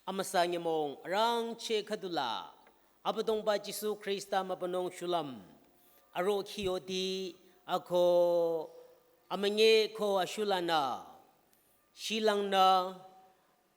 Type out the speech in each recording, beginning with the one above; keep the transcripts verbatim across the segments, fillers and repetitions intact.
Amüsa nyümong arangcheh khüdula Abüdongba Jisu Khrista mübünung shulüm aro khiyoti ako amünyi ko ashulanü shilangnü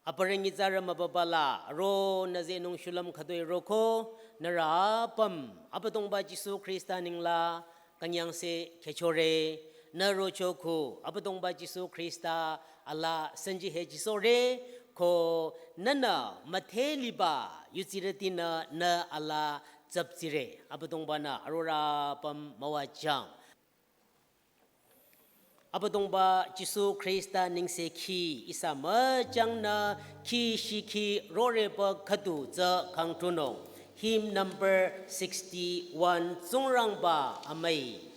aparü nyitsarü mübübala aro nü zehnung shulüm khütoi roko nührü apüm Abüdongba Jisu Khrista nengla künyangse khechore. Nü rocho khu Abüdongba Jisu Khrista alaa sanji he jisore ko nünü müdhe liba yutsirütinü nü alaa tsüpsire. Abüdongba-nü arorü apüm müwajüng. Abüdongba Jisu Khrista nengsekhi ihsa müjangnü khi shikhi roreba khüdu tsü khangtunung. Hymn number sixty-one, Tsingrangba amüi.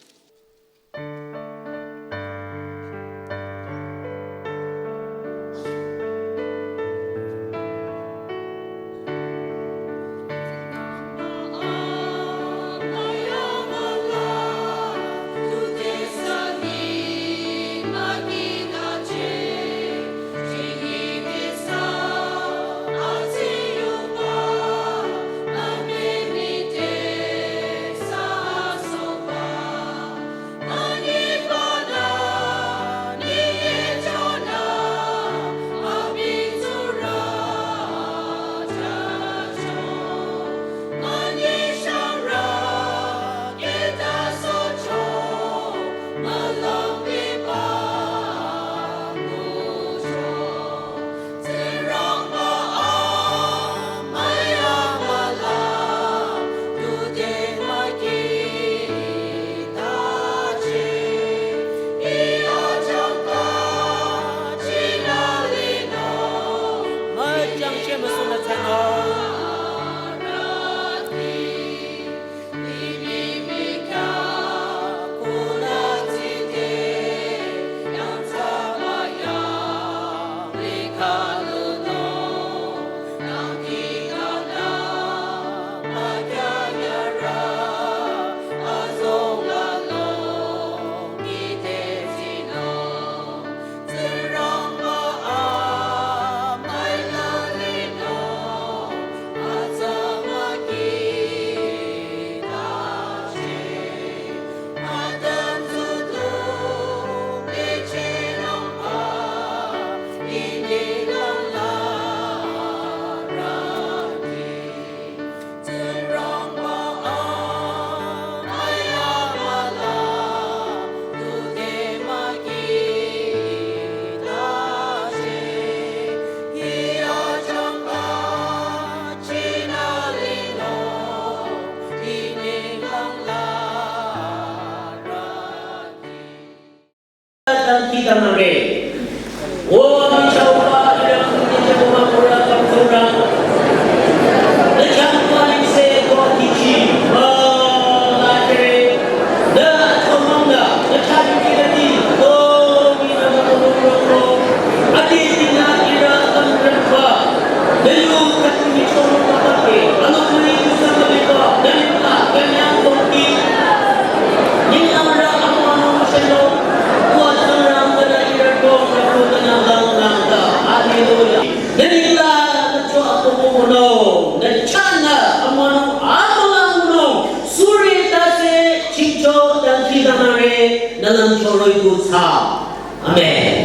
Amen.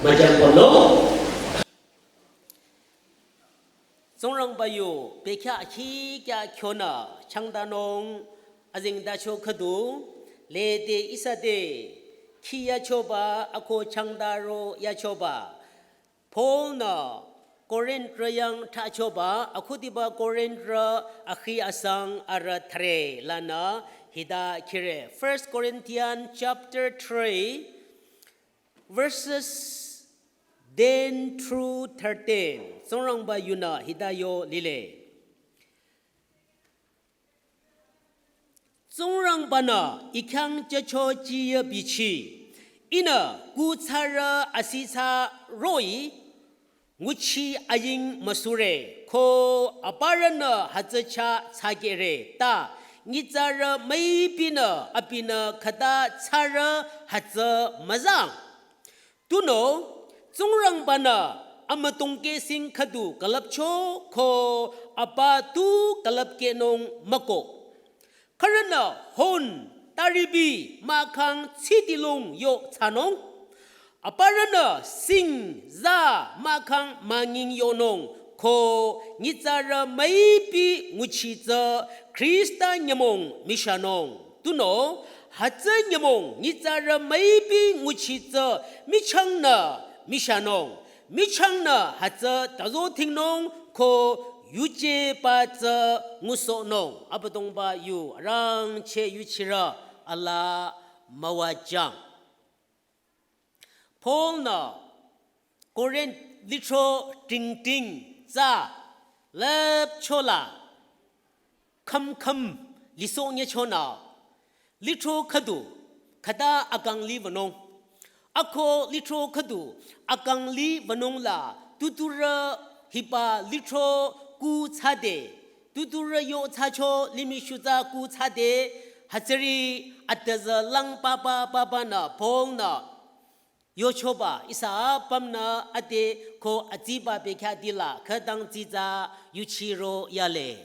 Müjang kono. Tsingrangba yu bekhyah akhi kya khyonü changdanung azengtacho khüdu lede ihsa te khi yachoba ako changdaro yachoba Paul-nü Korinthrü yang thrachoba akhudiba Korinthrü akhi asang arüh thüre lanü hita khire. First Corinthians chapter three, verses ten through thirteen. Tsingrangba yunü hita yo lile. Tsingrangba-nü I khyang jücho jiyü bichi, Ihnü kuthsarü asithsa roh-i nguchi aying müsure, ko aparünü hütsü chah thsakehre ta nyitsarü müipinü abinü khüta thsarü hütsü müzang. Tunüo Tsingrangba-nü amütongkeh sing khüdu külüpcho ko apa tu külüpkehnung mükoh. Khürünü hon taripi mahkhang tsitilung yo thsanung. Aparünü sing za mahkhang manging yonung ko nyitsarü müipi nguchi tsü Khrista nyümong mishanung. Tunüo hütsü nyümong nyitsarü müipi nguchi tsü michangnü mishanung. Michangnü hütsü tazo thingnung ko yujeba tsü ngusohnung. Abüdongba yu arangcheh yuchirü alaa müwajüng. Paul-nü Korinth lithro tingting tsü lüpchola khümkhüm lisohnyüchonü lithro khüdu khüta akang li wünung. Ako lithro khüdu akang li wünung la tuturü hiba lithro ku thsade, tuturü yo thsacho limih shutsa ku thsade, hütsüri atüzü lang papa papa nü Paul-nü yochoba ihsa apümnü ade ko atsiba bekhyah dila khütang tsitsa yuchiro yale.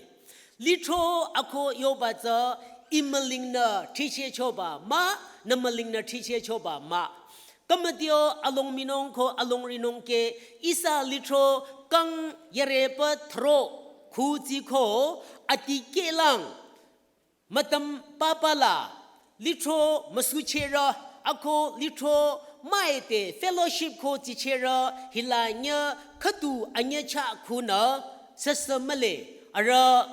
Lithro ako yoba tsü imülingnü thrichehchoba mah, nümülingnü thrichehchoba mah. Kamadio along minung ko along rinung ke ihsa lithro kang yarepü thro khuzi ko atikehlang mütüm papa la lithro müsuchehrü, ako lithro müite fellowship ko tsichehrü hila nyü khüdu anyücha khunü süsü mühle, arüh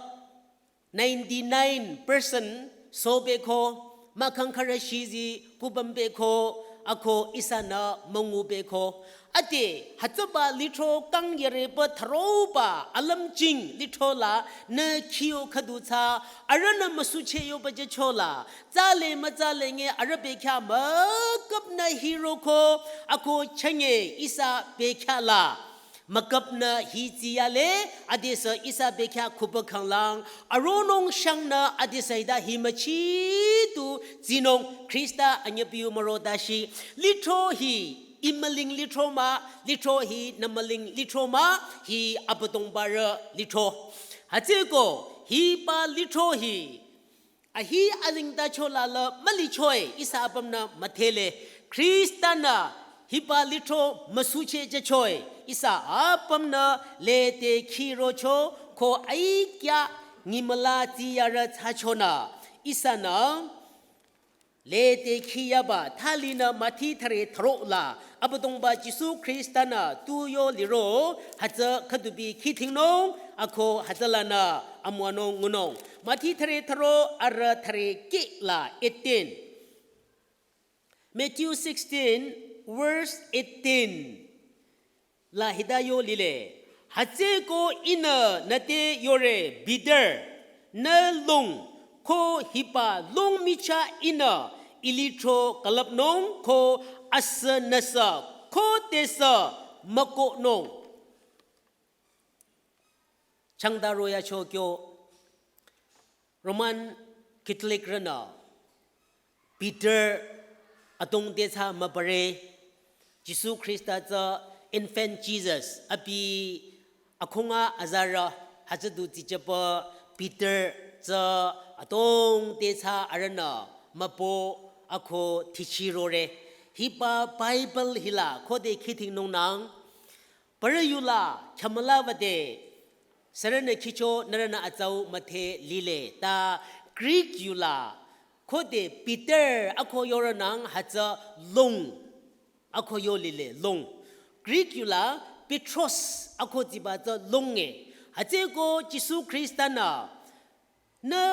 ninety-nine percent sobeko, mahkhang khürü shizi kubümbeko, ako ihsanü müngubeko. Ade hütsüba lithro kang yarepü throba alümching lithro la nü khiyo khüdu tsü arühnü müsucheh yoba jüchola, tsale mütsale nge arüh bekhyah müküpnü hiroko, ako chünye ihsa bekhyah la müküpnü hi tsiyale, adesü ihsa bekhyah khupü khanglang, aronung shangnü adesü hita hi müchi tu tsinung Khrista anyüpiu müro dashi. Lithro hi imüling lithro mah, lithro hi nümüling lithro mah, hi Abüdongbarü lithro. Hütsüko hiba lithro hi ahi alingtacho la la mülichoe ihsa apümnü müdhele. Khrista-nü hiba lithro müsucheh jüchoe ihsa apümnü lede khirocho ko aikya nyimüla tsiyarü thsachonü ihsanü lede khiyaba thalinü Mathi thüre thüro la Abüdongba Jisu Khrista-nü tu yo liro hütsü khüdubi khithingnung ako hütsülanü amüwanung ngunung. Mathi thüre thüro arüh thüre kih la eighteen. Matthew sixteen verse eighteen. La hita yo lile. Hütsüko ihnü nüte yore Peter, nü lung, ko hiba lung michah ihnü ilithro külüpnung ko asü nüsü khodesü mükohnung. Changda royacho kyo Roman Catholic rünü Peter adrong te thsa mübüre, Jisu Khrista tsü infant Jesus, abi akhunga azarü hütsüdu tsichapü Peter tsü adrong te thsa arühnü mübü ako thichirore. Hiba Bible hila khode khithingnungnang parü yula khyamüla wüde, sürünü khicho nührünü atsau müdhe lile ta Greek yula khode Peter ako yorünang hütsü lung ako yo lile lung. Greek yula Petros ako tsiba tsü lung e. Hütsüko Jisu Khrista-nü nü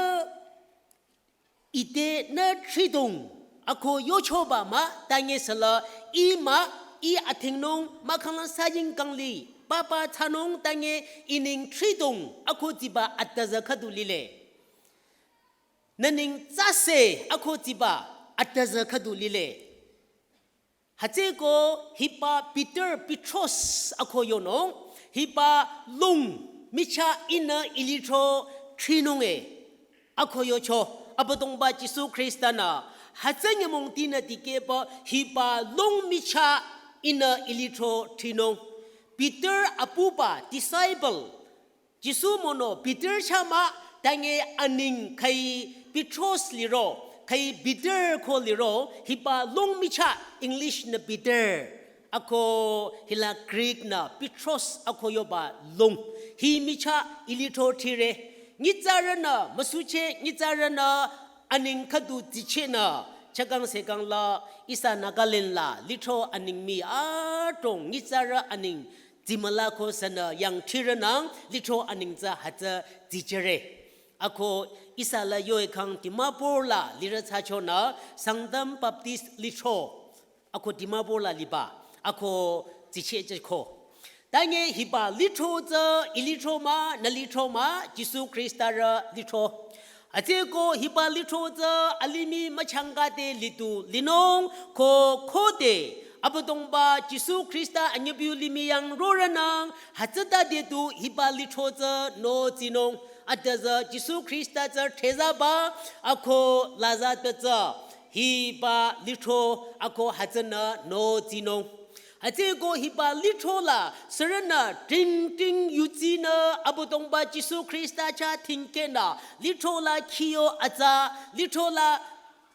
ite nü thridong ako yochoba mah, tange süla ih mah, ih athingnung mahkhanglang saying kangli papa thsanung tange ining thridong ako tsiba atazü khüdu lile. Nü ning tsase ako tsiba atazü khüdu lile. Hütsüko hiba Peter Petros ako yonung, hiba lung michah ihnü ilithro thrinung e ako yocho. Abüdongba Jisu Khrista-nü hütsü nyümong tinü dikehpü hiba lung michah ihnü ilithro thrinung. Peter apuba disciple. Jisu mono Peter chah mah, tange aning khai Petros liro, khai Peter ko liro, hiba long michah English nü Peter. Ako hila Greek nü Petros ako yoba long. Hi michah ilitho thire. Nyitsarünü, müsuche nyitsarünü aning khüdu dsichehnü, chakang sekang la, ihsa Nagaland la, litho aning mi adrong nyitsarü aning dsimüla ko sünü yangthirünang, litho aning tsü hütsü dsichehre. Ako ihsa la yoekhang Dimapur la, lirü thsachonü, Sangtam Baptist litho. Ako Dimapur la liba, ako dsichehcheh ko. Tange hiba litho tsü, ilitho mah, nü litho mah, Jisu Khrista rü litho. Atsü ko hiba litho tsü, alimih müchangkade litu linung, ko khode, Abüdongba Jisu Khrista anyübiu limih yang rorünang, hütsütade tu hiba litho tsü nü tsinung. Adüzü Jisu Khrista tsü thezaba, ako laza tetsü. Hiba litho ako hütsünü nü tsinung. Hütsü ko hiba litho la sürünü ting ting yutsinü Abüdongba Jisu Khrista chah tingkehnü litho la khiyo atsa, litho la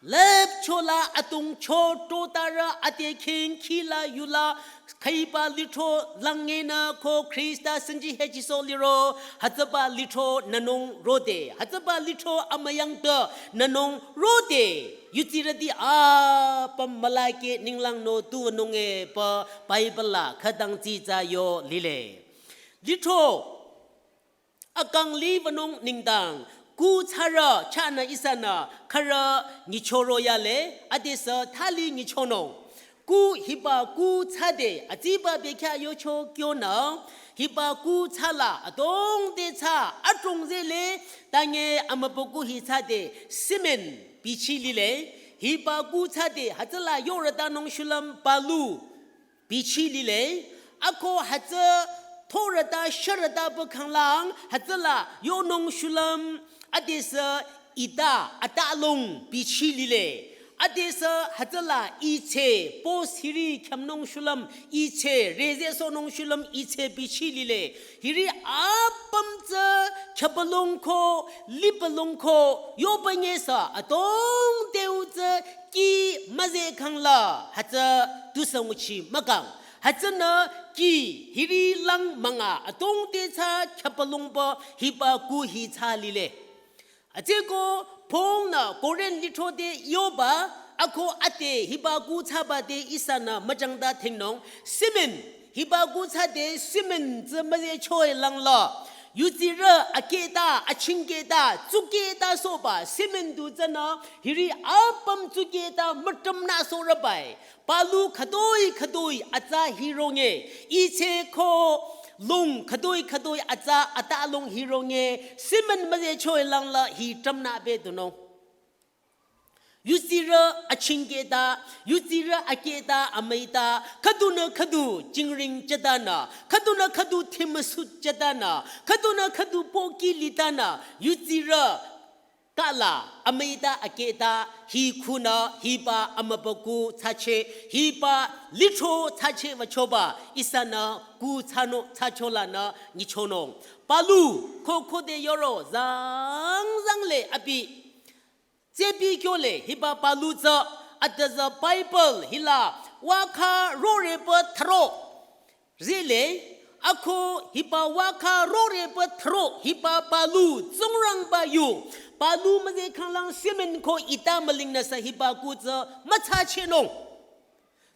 lüpcho la atungcho totarü ate khingkhi la yula khaiba litho langenü ko Khrista sinji hechiso liro, hütsüba litho nünung rode, hütsüba litho amüyangte nünung rode, yutsirüti apüm mülake ninglang nü tuwünung e pü Bible la khütang tsitsa yo lile. Litho akang liwünung nengdang, kuh thsarü chahnü ihsanü khürü nyichoro yale, adesü thali nyichonung. Kuh hiba kuh thsade, atsiba bekhyah yocho kyonü, hiba kuh thsala adrong te thsa, adrong zele, tange amübükuh hi thsade, cement bichi lile, hiba kuh thsade, hütsüla yorütanung shulüm balu, bichi lile, ako hütsü thorüta shürüta pü khanglang, hütsüla yonung shulüm, adesü ita atalong bichi lile. Adesü hütsüla iche, post hiri khyamnung shulüm, iche, reze sonung shulüm, iche bichi lile. Hiri apüm tsü khyabalong ko, libalong ko, yoba nyesa adrong teu tsü kih müze khangla, hütsü tusü nguchi mükang. Hütsünü kih hiri lang münga adrong te thsa khyabalongba hiba kuh hi thsa lile. Atsü ko Paul nü Corinth litho te yoba, ako ate hiba kuh thsaba te ihsanü müchangta thingnung, cement, hiba kuh thsade cement tsü müze choe langla. Yutsirü akehta, achingkehta, tsukehta soba, cement du tsünü, hiri apüm tsukehta mütümnü sorübai. Balu khütoi khütoi atsa hironge, iche ko long khütoi khütoi atsa atalong hironge, cement müze choe langla hi tümnü be dunung. Yutsirü achingkehta, yutsirü akehta amüita, khüdunü khüdu jingring chatanü, khüdunü khüdu thimüsut chatanü, khüdunü khüdu pohki litanü, yutsirü kala amüita akehta hi khunü hiba amübükuh thsacheh, hiba litho thsacheh wüchoba ihsanü kuh thsanü thsacholanü nyichonung. Balu, ko khode yoro zang zang le abi. Tsebi kyole hiba balu tsü, adüzü Bible hila wakha rore pü tharo. Zele, ako hiba wakha rore pü tharo, hiba balu, Tsingrangba yu. Balu müze khanglang cement ko ita mülingnüsü hiba kuh tsü müthsachehnung.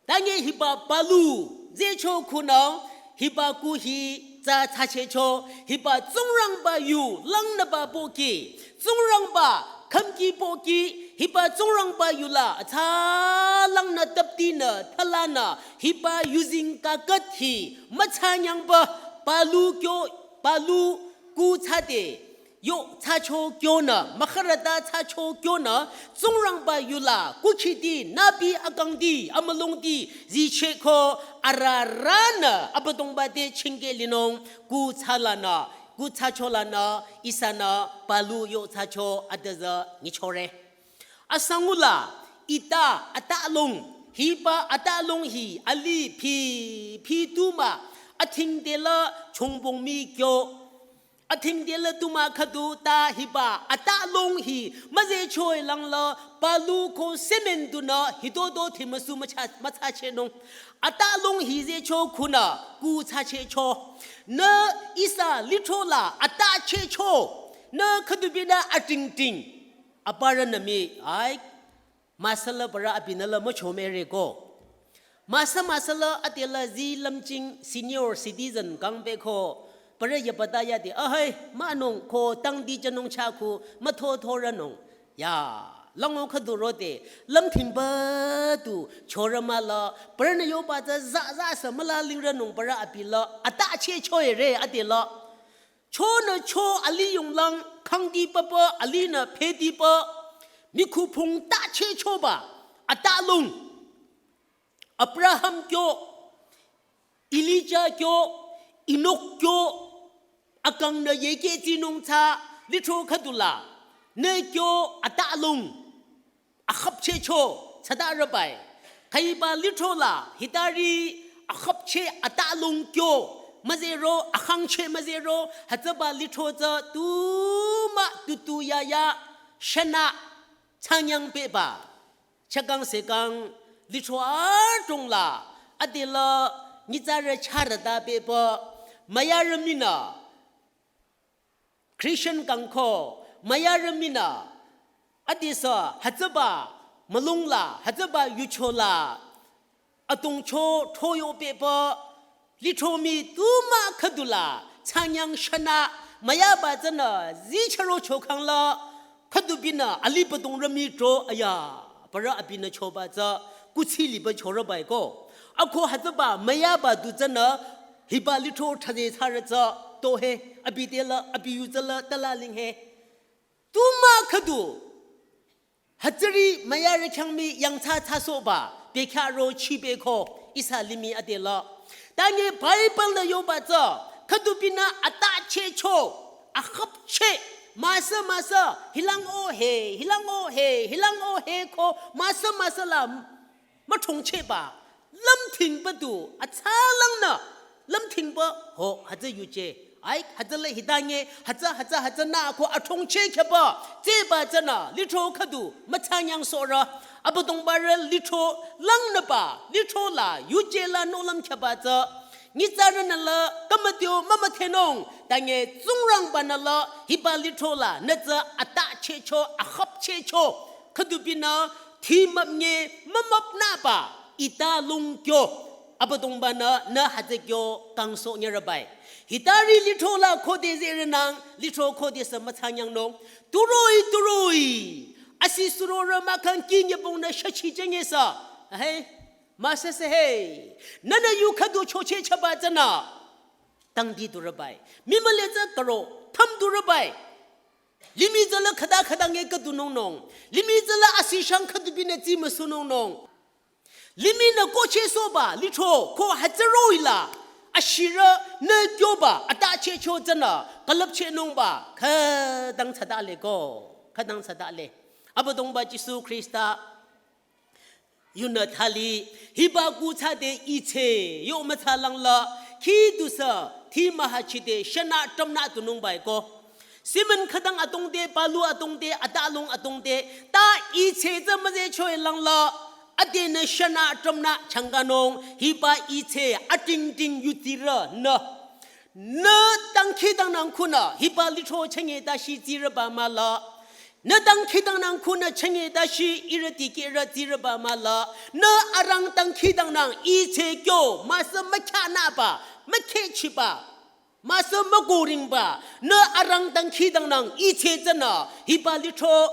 Tange hiba balu, zecho khunü, hiba kuh hi tsü thsachehcho, hiba Tsingrangba yu, langnüba pohki, Tsingrangba, khümki pohki, hiba Tsingrangba yula, atsa langnü taptinü, thalanü, hiba yuzeng kaküt hi, müthsanyangba, balu kyo, balu kuh thsade, yo thsacho kyonü, mükhürüta thsacho kyonü, Tsingrangba yula, kukhiti, nübi akangti, amülungti, zicheh ko, arüranü, Abüdongba te chingkeh linung, kuh thsalanü, kuh thsacholanü, ihsanü, balu yo thsacho, adüzü nyichore. Asangula, ita atalong, hiba atalong hi, ali phi, phi tuma, Athingdela chongbong mi kyo. Athingdela tuma khüdu ta hiba atalong hi müzehcho-i langla palu ko cement dunü hitoto thimüsu müthsa müthsachehnung. Atalong hi zehcho khunü kuthsachecho. Nü ihsa lithro la atachehcho. Nü khüdu binü atingting. Aparünü mi ai müsüla parü abinü la mücho müire ko. Müsü müsüla adela zi lümching senior citizen kangpü ko parü yaba ta yade ahai münung ko tangdi jünung chah khu mütho thorünung. Ya, lango khüdu rode lümthingba tu chorü mahla parünü yoba tsü za za sü müla lingrünung parü abi la atachehcho-i re adela. Chonü cho alih yonglang khangdi papa alihnü phedi pa mikhu phung tachehchoba atalong. Abraham kyo, Elijah kyo, Enoch kyo, akangnü yekehtinung tsü lithro khüdu la nü kyo atalong. Akhüpchehcho tsüta rübai. Khüiba lithro la hitari akhüpcheh atalong kyo müzehro, akhangcheh müzehro, hütsüba lithro tsü tumü tutu yaya shünü thsanyang pehba. Chakang sekang lithro adrong la adela nyitsarü charüta pehba müyarü minü Christian kangko müyarü minü adesü hütsüba mülung la, hütsüba yucho la, atongcho thoyo pehba lithro mi tumü khüdu la thsanyang shünü müyaba tsünü zi chürocho khangla khüdu binü alih padong rümi tro aya parü abinü choba tsü kuthsi liba chorübai ko. Ako hütsüba müyaba du tsünü hiba lithro thade thsarü tsü to he abi dela abi yu tsüla tala ling he. Tumü khüdu hütsüri müyarü khyang mi yangthsa thsasohba bekhyah ro chibeko ihsa limih adela. Tanye Bible nü yoba tsü khüdu binü atachehcho akhüpcheh müsü müsü hilang o he, hilang o he, hilang o he ko müsü müsü la müthongchehba lümthingba du athsalangnü lümthingba ho hütsü yuje. Ai hütsüla hitanye hütsü hütsü hütsünü ko athongcheh khyaba tsüba tsünü lithro khüdu müthsanyang sohrü. Abüdongbarü lithro langnüba lithro la yuje la nohlüm khyaba tsü nyitsarünü la kümütio mümüdhenung. Tanye Tsingrangbanü la hiba lithro la nü tsü atachehcho akhüpchehcho khüdu binü thimüp nye mümüpnüba italong kyo. Abüdongbanü nü hütsü kyo kangsoh nyerübai. Hitari lithro la khode zehrünang lithro khodesü müthsanyangnung. Turoh-i turoh-i asi surorü mahkhang ki nyübongnü shüchi jüngesü. Ahai müsüsü he. Nünü yu khüdu chochehchaba tsünü tangdi du rübai. Mimüle tsü karo tham du rübai. Limih tsüla khüta khüta nge khüdunungnung. Limih tsüla asi shang khüdu binü tsi müsunungnung. Limihnü kohchehsohba lithro ko hütsü roh-i la ashirü nü kyoba atachehcho tsünü külüpchehnungba khütang thsatale ko. Khütang thsatale. Abüdongba Jisu Khrista yunü thali hiba kuthsade iche yo müthsalangla khidusü thimühachide shünü trümnü tunungbai ko. Simon khütang atongde, palu atongde, atalong atongde ta iche tsü müzehcho-i langla adenü shünü trümnü changkanung hiba iche atingting yutirü nü. Nü dangkhidangnang khunü hiba lithro chenge tashi tsirüba mahla. Nü dangkhidangnang khunü chenge tashi ihrü tikehrü tsirüba mahla. Nü arang dangkhidangnang iche kyo müsü mükyanüba, mükehchiba, müsü mükoringba. Nü arang dangkhidangnang iche tsünü hiba lithro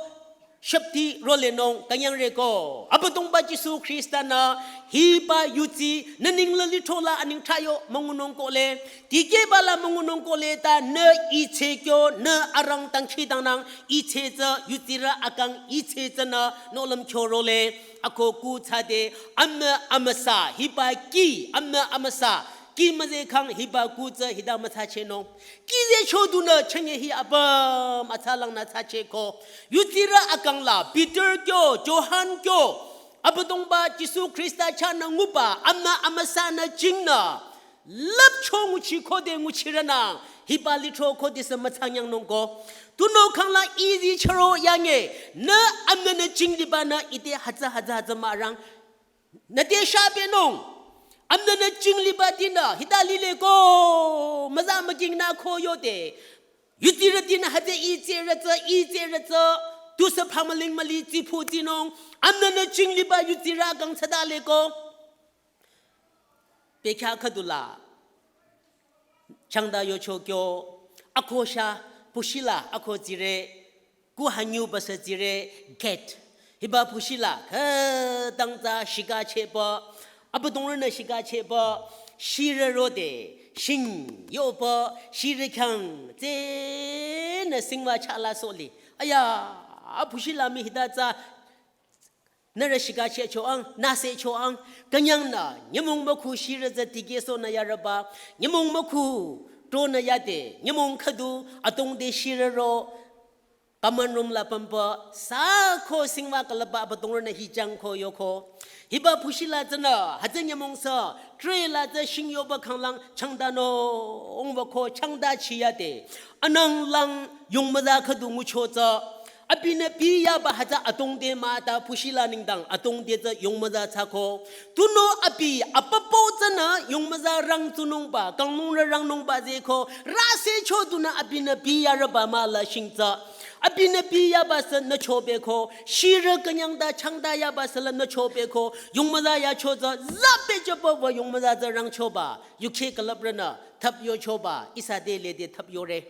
shüpti rolenung künyangre ko. Abüdongba Jisu Khrista-nü hiba yutsi nü ningla lithro la anengthsa yo müngunung kohle. Tikehba la müngunung kohle ta nü iche kyo nü arang dangkhidangnang iche tsü yutirü akang iche tsünü nohlüm kyo role. Ako kuthsade amü amüsa hiba ki amü amüsa ki müzehkhang hiba kuthsa hita müthsachehnung. Ki zehchodunü chenge hi apüm athsalangnü thsachehko. Yutirü akang la Peter kyo, Johan kyo. Abüdongba Jisu Khrista chahnü nguba amü amüsanü jingnü Lüpcho nguchi khode nguchirünü, hiba lithro khodesü müthsanyangnung ko. Tunüo khangla izi chüro yange, nü amnünü jinglibanü ite hütsü hütsü hütsü mürang. Nü te shabenung. Amnünü jingliba dinü, hita lile ko, müza mükingnü ko yode. Yutsirütinü hütsü itsirütsü, itsirütsü, tusü phamüling müli tsiphutinung. Amnünü jingliba yutsirü kang thsadale ko. Bekhyah khüdula. Changda yocho kyo, akho sha, pushila, akho tsire, kuhanyu basa tsire, gate. Hiba pushila, khütang tsü shika cheba, abüdongrünü shika cheba, shirü rode, shing, yoba, shirü khyang, tsenü singwa chala soli. Aya, pushila mi hita tsü, nührü shika che choang, nüse choang, künyangnü, nyümong mükhu shirü tsü tikehsohnü yarüba, nyümong mükhu, tronü yade, nyümong khüdu, atongde shirü ro, common room la pümba, sü ko singwa külüpba abüdongrünü hijang ko yoko. Hiba pushila tsünü, hütsü nyümong sü, tray la tsü shing yoba khanglang, changdanung, ongba ko changda chiyade, anang lang, yongmüza khüdu ngucho tsü, abinü piyaba hütsü atongde mah ta pushila nengdang atongde tsü yongmüza thsako. Tunüo abi apapo tsünü yongmüza rang tsunungba, kanglungrü rangnungba zeko, rase cho tunü abinü piyarüba mah la shing tsü. Abinü piyaba sü nü chobeko, shirü künyangda changda yaba sü la nü chobeko, yongmüza yacho tsü, zape jaba wa yongmüza tsü rangchoba, yukhe külüprünü, thap yochoba, ihsa te lede thap yore.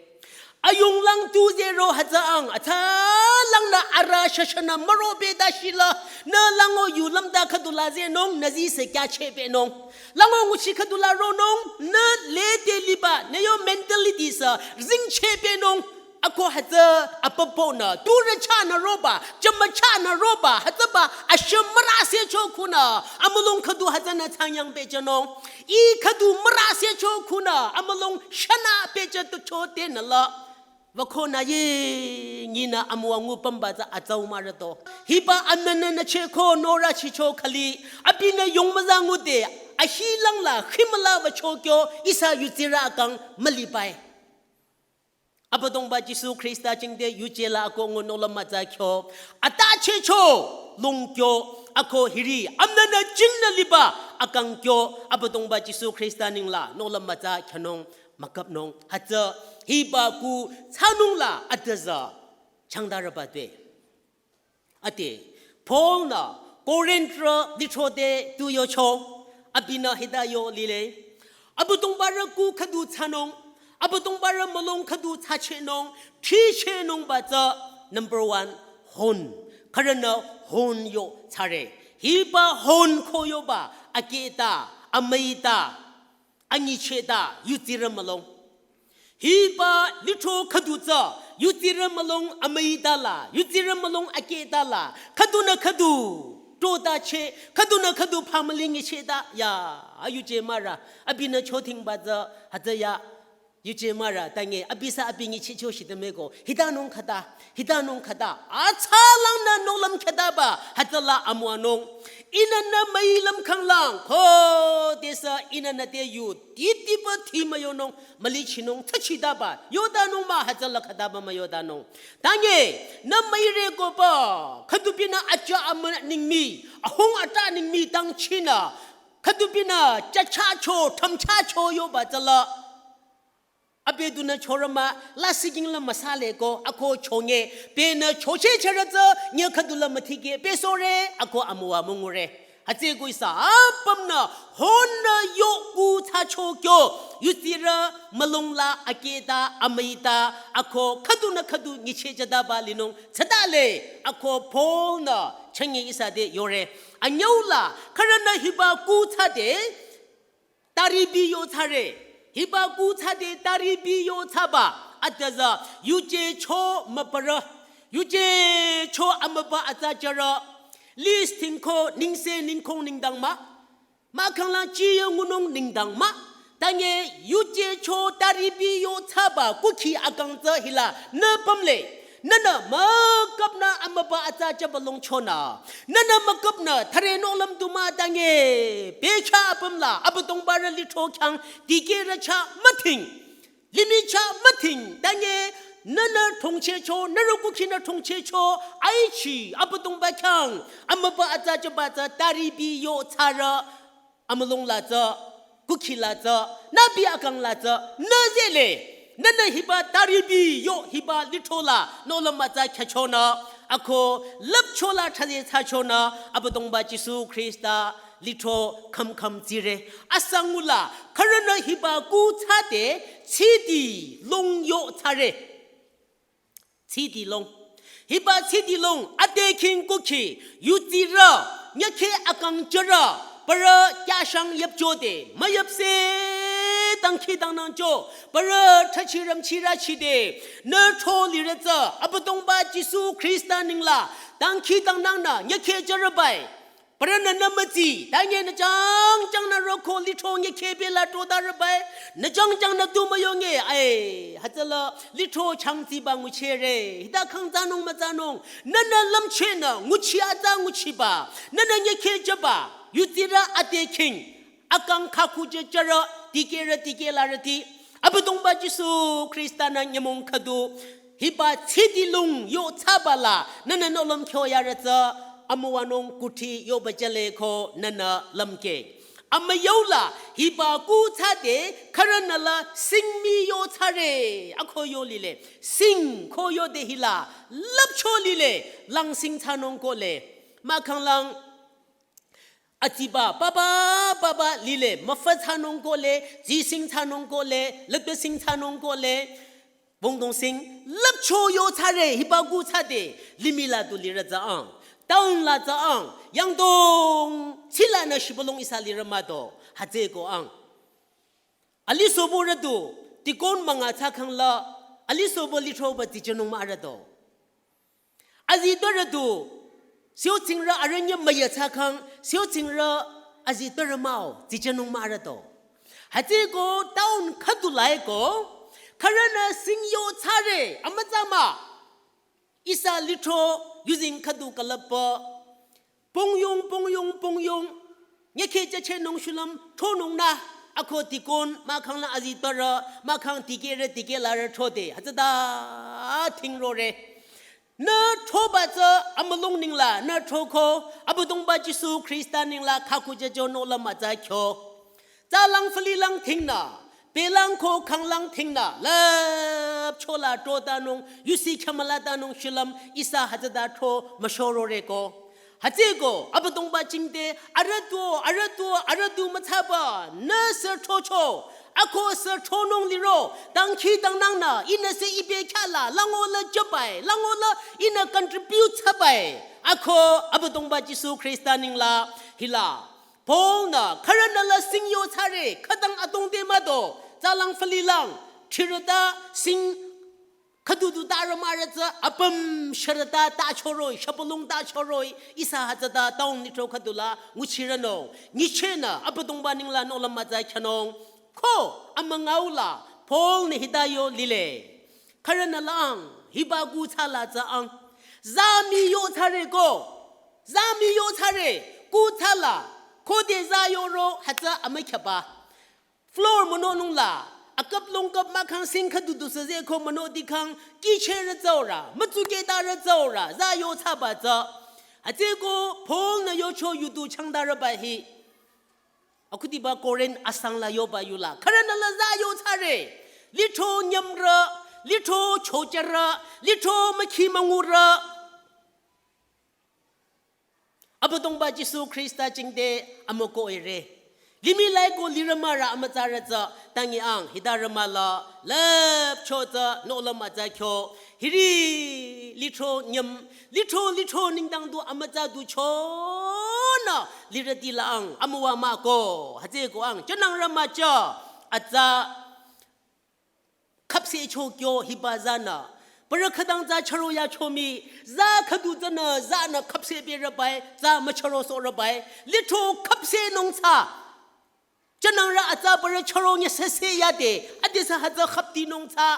Ayunglang tu zero hütsü ang, atsa langnü ara shashanü müro beda shila, nü lango yu lümda khüdula zenung, nü zi se kya chebenung. Lango nguchi khüdula ronung, nü lede liba, nü yo mentality sü, zing chebenung. Ako hütsü apapo nü, turü chanü roba, jama chanü roba, hütsüba, asham mürase cho khunü, amülung khüdu hütsünü changyang bejanung. I khüdu mürase cho khunü, amülung shana beja tu cho tenü la. Wako na ye, nyinü amüwa ngu pümba tsü atsau mürüto. Hiba amnünü nü cheko nora chicho khali, abinü yongmüza ngude, ahi langla, khimüla wa chokyo, ihsa yutsirü akang mülibai. Abüdongba Jisu Khrista jingte yuje la ako ngu nohlüm mütsa kyo. Ata checho, longkyo, ako hiri, amnünü jingnü liba, akangkyo, Abüdongba Jisu Khrista nengla, nohlüm mütsa kyanung, müküpnung, hütsü, hiba ku, thsanung la, atüza, changdarüba twe. Ate, Paul nü Korintrü lithro te tu yocho, abinü hita yo lile. Abüdongbarü ku khüdu thsanung, Abüdongbarü mülung khüdu thsachenung, thichenungba tsü number one, hon. Khürünü hon yo thsare. Hiba hon ko yoba, aketa, amüita, anyicheta, yutsirü mülung. Hiba lithro khüdu tsü, yutsirü mülung amüita la, yutsirü mülung aketa la, khüdunü khüdu, tota che, khüdunü khüdu family nyicheta, ya, ayuje mürü, abinü chothingba tsü, hütsü ya, yuje mürü, tange, abisa abi nyichicho shitemeko, hitanung khüta, hitanung khüta, atsa langnü nohlüm khütaba, hütsü la amüwanung. Ihnü nü müilüm khanglang, khodesü ihnü nü te yu, titiba thimüyonung, mülichinung, thachidaba, yodanung mah hütsü la khütaba müyodanung. Tange, nü müire koba, khüdupinü acha amü ningmi, ahung ata ningmi tangchinü, khüdupinü chachacho, thamchacho yoba tsüla. Abe dunü chorüma, la siging la müsale ko, ako chonge, penü choche cherütsü, nye khüdula müthike, pe sore, ako amüwa müngure. Hütsüeko ihsa apümnü, honnü yoku thsacho kyo, yutsirü mülung la aketa, amüita, ako khüdunü khüdu nyichehjüdaba linung, thsadale, ako Paul nü, chünye ihsa te yore. Anyüula, khürünü hiba ku thsade, taribi yo thsare. Hiba ku thsade taribi yo thsaba. Ataza yuje cho müparü. Yuje cho amüpa atsa charü. List thingko ningse ningkong ningdang mah. Mahkhang lang chiyo ngunung ningdang mah. Tange yuje cho taribi yo thsaba kukhi akang tsü hila nü pümle. Nühnü müküpnü amübü atsa chaba longchonü, nühnü müküpnü thare nohlüm du mütange, bekhyah apüm la Abüdongba rü lithro khyang dikehrü chah müdhing, limih chah müdhing tange, nühnü thongchehcho, nührü kukhinü thongchehcho, aichi Abüdongba khyang amübü atsa chaba tsü taripi yo thsarü, amülung la tsü, kukhi la tsü, nübi akang la tsü, nü zehle, nühnü hiba taripi yo hiba lithro la nohlüm atsa khyüchonü, ako lüpcho la thsaze thsachonü, Abüdongba Jisu Khrista lithro khümkhüm tsire. Asangula, khürünü hiba kuh thsade, tsidi long yo thsare. Tsidi long. Hiba tsidi long, ade khing kukhi, yutsirü, nyükhe akang jürü, parü kyashang yüpchode, müyüpse dangkhidangnangcho, parü thrachi rümchi rüchide, nü thro lirü tsü, Abüdongba Jisu Khrista nengla, dangkhidangnangnü, nyükhe jürübai. Parünü nü mütsi, tange nü jangjang nü roko lithro nyükhe bela todarübai, nü jangjang nü tu müyonge, ai, hütsüla lithro changtsiba nguchire, hita khang thsanung müthsanung, nühnü lümchehnü nguchi atsa nguchiba, nühnü nyükhe jüba, yutsirü ade khing, akang khakhu jü jürü, dikehrü dikehlarüti, Abüdongba Jisu Khrista-nü nyümong khüdu, hiba tsidi long yo thsaba la, nühnü nohlüm kyo yarü tsü, amüwanung kuthsi yoba jüle ko nühnü lümke. Amüyau la, hiba kuh thsade, khürünü la singmi yo thsare, ako yo lile, sing ko yode hila, lüpcho lile, lang sing thsanung kohle, mahkhang lang, atsiba, papa, papa, lile, müfa thsanung kohle, zising thsanung kohle, lüpesing thsanung kohle, bongdong sing, lüpcho yo thsare, hiba kuh thsade, limih la du lirü tsü ang, town la tsü ang, yangdong, tsila nü shibülung ihsa lirü mah do, hütsüeko ang. Alisobo rü du, dikon münga thsakhang la, alisobo lithroba tsijünung mah rü do. Azitpürü du, siyotsingrü arüh nyüm müyü thsakhang, siyotsingrü azitpürü mah-o, tsijünung mah rü do. Hütsüeko town khüdu la-i ko, khürünü sing yo thsare, amütsa mah. Ihsa lithro, yuzeng khüdu külüpba, pongyong, pongyong, pongyong, nyükhe jüchehnung shulüm, thronung nü, ako dikon, mahkhang la azitpürü, mahkhang dikehrü dikehlarü throde, hütsüta, thingrore. Nü throba tsü amülung nengla, nü throko, Abüdongba Jisu Khrista nengla, khakhu jüjo nohlüm atsa kyo. Tsalang fülilang thingnü, belang ko khanglang thingnü, lüpcho la trotanung, yusi khyamülatanung shulüm, ihsa hütsüta thro müshorore ko. Hütsüeko, Abüdongba jingte, arüh tu, arüh tu, arüh tu müthsaba, nü sü throcho, ako sü thronung liro, dangkhidangnangnü, ihnü sü ibe khyala, lango la jübai, lango la ihnü contribute thsabai, ako Abüdongba Jisu Khrista nengla, hila. Paul-nü, khürünü la sing yo thsare, khütang adrong te mah do, tsalang fülilang, thirüta sing khüdu du tarü mah rü tsü, apüm shürüta ta choroi, shibülung ta choroi, ihsa hütsüta town lithro khüdu la, nguchirünung, nyichehnü, Abüdongba nengla nohlüm atsa khyanung, ko, amüngau la, Paul-nü hita yo lile. Khürünü lang, hiba kuh thsala tsü ang. Zami yo thsare ko. Zami yo thsare, kuh thsala. Khode za yoro, hütsü amükhyaba. Floor münonung la, aküp longküp mahkhang sing khüdu du süze ko müno dikhang, kichehrü tsaorü, mütsukehtarü tsaorü, za yo thsaba tsü. Hütsüeko, Paul-nü yocho yudu changdarüba hi. Akhudiba Korinth asang la yoba yula. Khürünü la za yo thsare. Lithro nyümrü, lithro chojürü, lithro mükhi müngurü. Abüdongba Jisu Khrista jingte amüko ere. Limih la-i ko lirü mah rü amütsa rü tsü, tangi ang, hita rü mah la, lüpcho tsü, nohlüm atsa kyo. Hiri lithro nyüm, lithro lithro nengdang du amütsa du chonü lirüti la ang amüwa mah ko. Hütsüeko ang, jünangrü mah tsü, atsa khüpsehcho kyo hiba zanü. Parü khütang za chüro yacho mii, za khüdu tsünü, zanü khüpseh berübai, za müchüro sohrübai, lithro khüpsehnung tsü. Jünangrü atsa parü chüro nyesese yade, adesü hütsü khüptinung tsü,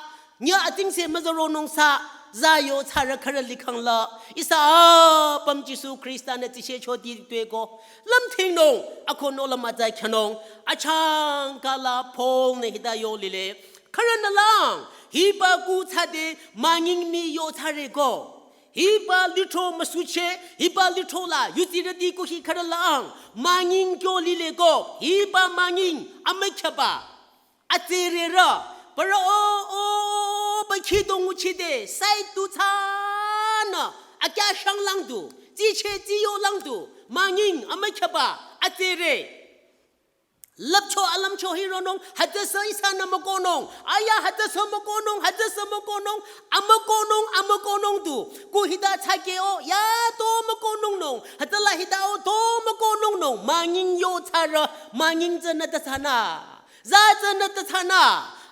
Nya atingse müzaronung sa, za yo tsarü khürü likhang la. Ihsa apüm Jisu Khrista-nü tsishe choti tueko. Lümthingnung, akono lüm atsa khyanung. Achangka la Paul-nü hita yo lile. Khürünü lang, hiba kuh tsade manying mii yo tsareko. Hiba lithro müsuche, hiba lithro la, yutsirüti kuh hi khürü lang. Manying kyo lileko, hiba manying amükyaba. Atsirerü, parü o, o, o, bakhi dong uchide, sai tu tsünü, akya shang lang du, tsiche tsiyo lang du, manying amükyaba, atsire. Lüpcho alümcho hironung, hütsüsü ihsanü mükohnung, aya hütsüsü mükohnung, hütsüsü mükohnung, amükohnung, amükohnung du, kuh hita tsake o, ya to mükohnungnung, hütsüla hita o to mükohnungnung, manying yo tsarü, manying tsünü ta tsünü. Za tsünü ta tsünü,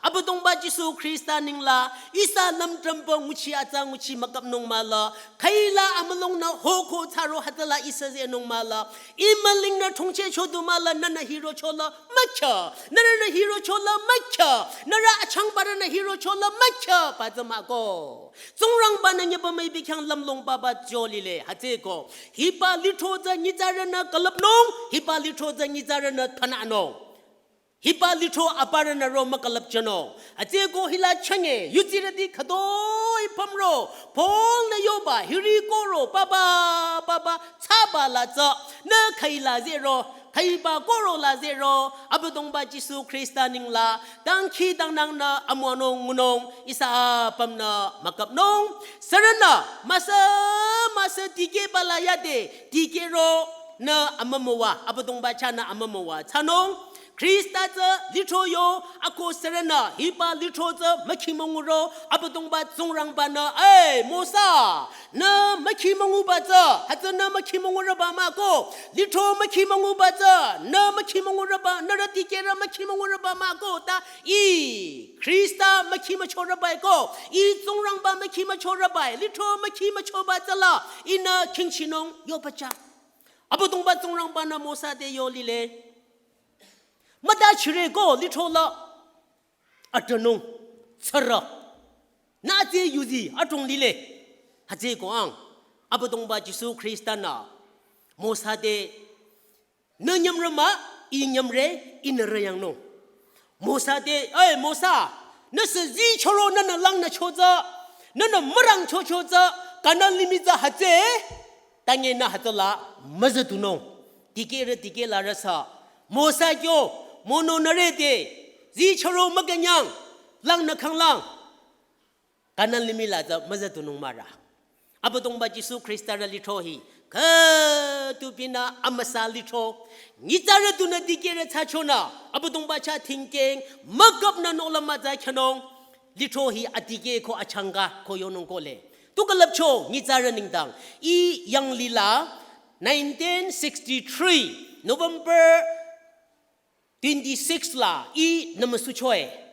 Abüdongba Jisu Khrista ninglang, ihsa lümtrümpü nguchi atsa nguchi mükapnung mahla, khüila amülungnü hoko tsaro hütsüla ihsa zehnung mahla, ih mülingnü thongcheh chodu mahla nünü hirochola mükhya, nührünü hirochola mükhya, nührü achangparünü hirochola mükhya, pü tsü mahko. Tsingrangba-nü nyüpa müipi khyang lümlong papa jo lile, hütsüeko. Hiba lithro tsü nyitsarünü külüpnung, hiba lithro tsü nyitsarünü thsananung. Hiba lithro aparünü ro mükülüpchanung. Hütsüeko hila chünye, yutsirüti khütoi pümro, Paul-nü yoba, hiri kohro, papa, papa, tsaba la tsü, nü khüila zehro, khüiba kohro la zehro, Abüdongba Jisu Khrista ninglang, dangkhidangnangnü amüwanung ngunung, ihsa apümnü mükapnung, sürünü, müsa, müsa dikehba la yade, dikehro, nü amümüwa, Abüdongba chahnü amümüwa, thsanung, Khrista tsü lithro yo, ako sürünü, hiba lithro tsü mükhimünguro, Abüdongba Tsingrangba-nü, ei, Mosa, nü mükhimünguba tsü, hütsü nü mükhimüngurüba mahko, lithro mükhimünguba tsü, nü mükhimüngurüba, nührü dikehrü mükhimüngurüba mahko, ta ih, Khrista mükhimüchorübae ko, ih Tsingrangba mükhimüchorübae, lithro mükhimüchoba tsüla, ihnü khingchinung yobacha. Abüdongba Tsingrangba-nü Mosa te yo lile. Mütachire ko lithro la. Atünung. Tsürü. Nü tsü yuzi atong lile. Hütsüeko ang. Abüdongba Jisu Khrista-nü. Mosa te. Nü nyümre mah, ih nyümre, ihnü rüyangnung. Mosa te, ei Mosa, nüsü zichoro nünü langnücho tsü, nünü mürangchocho tsü, Kanan limih tsü hütsü, tangenü hütsüla müzüdunung. Dikehrü dikehlarü sü, Mosa kyo, mono nührü te, zichoro mükünyang, langnü khanglang. Kanan limih la tsü müzüdunung mahra. Abüdongba Jisu Khrista rü lithro hi. Khütupinü amüsa lithro. Nyitsarü dunü dikehrü thsachonü. Abüdongba chah thingkeng. Müküpnü nohlüm mütsa khyanung. Lithro hi adikeh ko achangka ko yonung kohle. Tu külüpcho nyitsarü nengdang. Ih yanglila nineteen sixty-three November twenty-six la ih nümüsuchoe.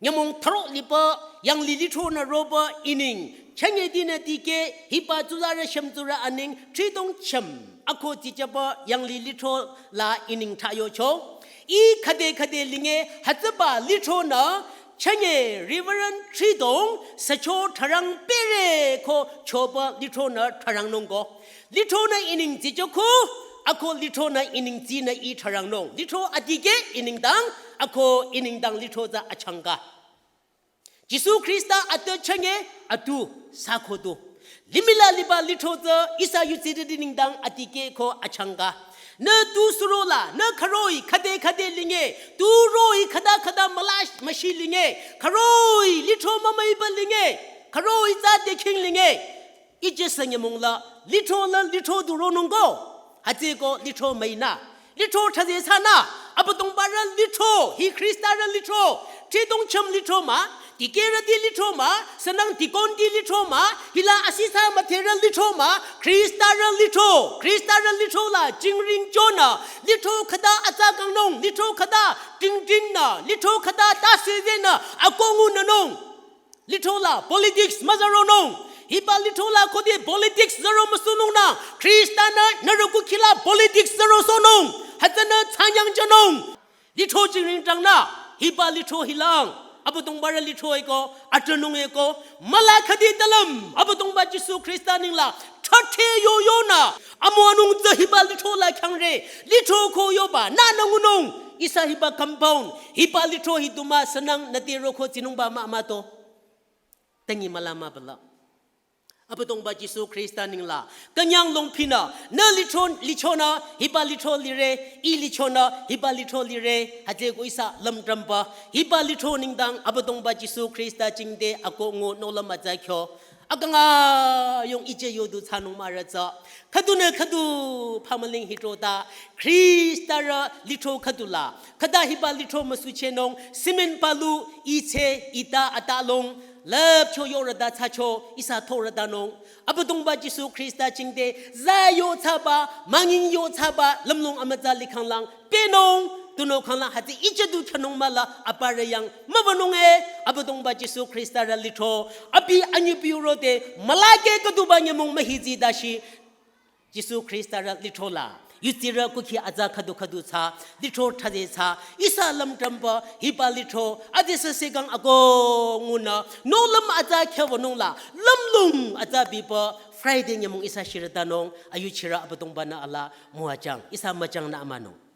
Nyümong thüro lipü yangli lithronü ropü ining. Chünye dinü dikeh hiba tsuzarü shümtsurü aneng thridong chüm. Ako tichapü yangli lithro la ining thsayocho. Ih khüde khüde linge hütsüba lithronü chünye Reverend thridong sücho tharang pere ko chopü lithronü tharangnung ko. Lithronü ining tsichoko, ako lithronü ining tsinü ih tharangnung. Lithro adikeh inengdang, ako inengdang lithro tsü achangka. Jisu Khrista atü chünye, atu, sakhodu. Limih la liba lithro tsü, ihsa yutsirüti nengdang adikeh ko achangka. Nü tu surola, nü khüroi, khüde khüde linge, tu roi khüta khüta mülash müshi linge, khüroi, lithro mümüiba linge, khüroi tsü dekhing linge. Ije sü nyümong la, lithro la lithro du ronung ko. Hütsüeko lithro müinü. Lithro thsaze thsanü. Abüdongba rü lithro, hi Khrista rü lithro. Thridong chüm lithro mah, dikehrüti lithro mah, sünang dikonti lithro mah, hila asisa mütherü lithro mah, Khrista rü lithro. Khrista rü lithro la jingring chonü. Lithro khüta atsa kangnung, lithro khüta tingtingnü, lithro khüta tase zenü, akongu nünung. Lithro la politics müzaronung. Hiba lithro la khode politics zaro müsunungnü. Khrista-nü nührü kukhila politics zarosohnung. Hütsünü thsanyangchanung. Lithro jingring tangnü. Hiba lithro hilang. Abüdongba rü lithro eko, atünung eko, müla khüdi talüm, Abüdongba Jisu Khrista ningla, thüthe yo yonü, amu anung tsü hiba lithro la khyangre, lithro ko yoba, nü nüngunung, ihsa hiba compound, hiba lithro hi duma sünang nüte roko tsinungba mah mah to. Tangi müla mah bala. Abüdongba Jisu Khrista ningla, künyang longphinü, nü lithro, lithronü, hiba lithro lire, ih lithronü, hiba lithro lire, hütsüko ihsa lümtrümba, hiba lithro nengdang, Abüdongba Jisu Khrista jingte, ako ngu nohlüm atsa kyo. Akang ayung iche yodu thsanung mah rü tsü. Khüdunü khüdu phamüling hitro ta, Khrista rü lithro khüdu la. Khüta hiba lithro müsuchehnung, cement palu, ite, ita, ata long, lüpcho yorüta thsacho, ihsa thorütanung. Abüdongba Jisu Khrista jingte, za yo thsaba, manging yo thsaba, lümlong amütsa likhanglang, penung, tunüo khanglang hütsü iche du thsanung müla, aparü yang, mübünung e, Abüdongba Jisu Khrista rü lithro, abi anyi biuro te, mülake khüduba nyümong mühiji dashi, Jisu Khrista rü lithro la, yutsirü kukhi atsa khüdu khüdu tsü, lithro thade tsü, ihsa lümtrümba, hiba lithro, ade sese kang ako ngunü, nohlüm atsa khyawünung la, lümlong atsa bipa, Friday nyümong ihsa shirütanung, ayuchirü Abüdongba nü ala, müwajang, ihsa müjang nü amanung.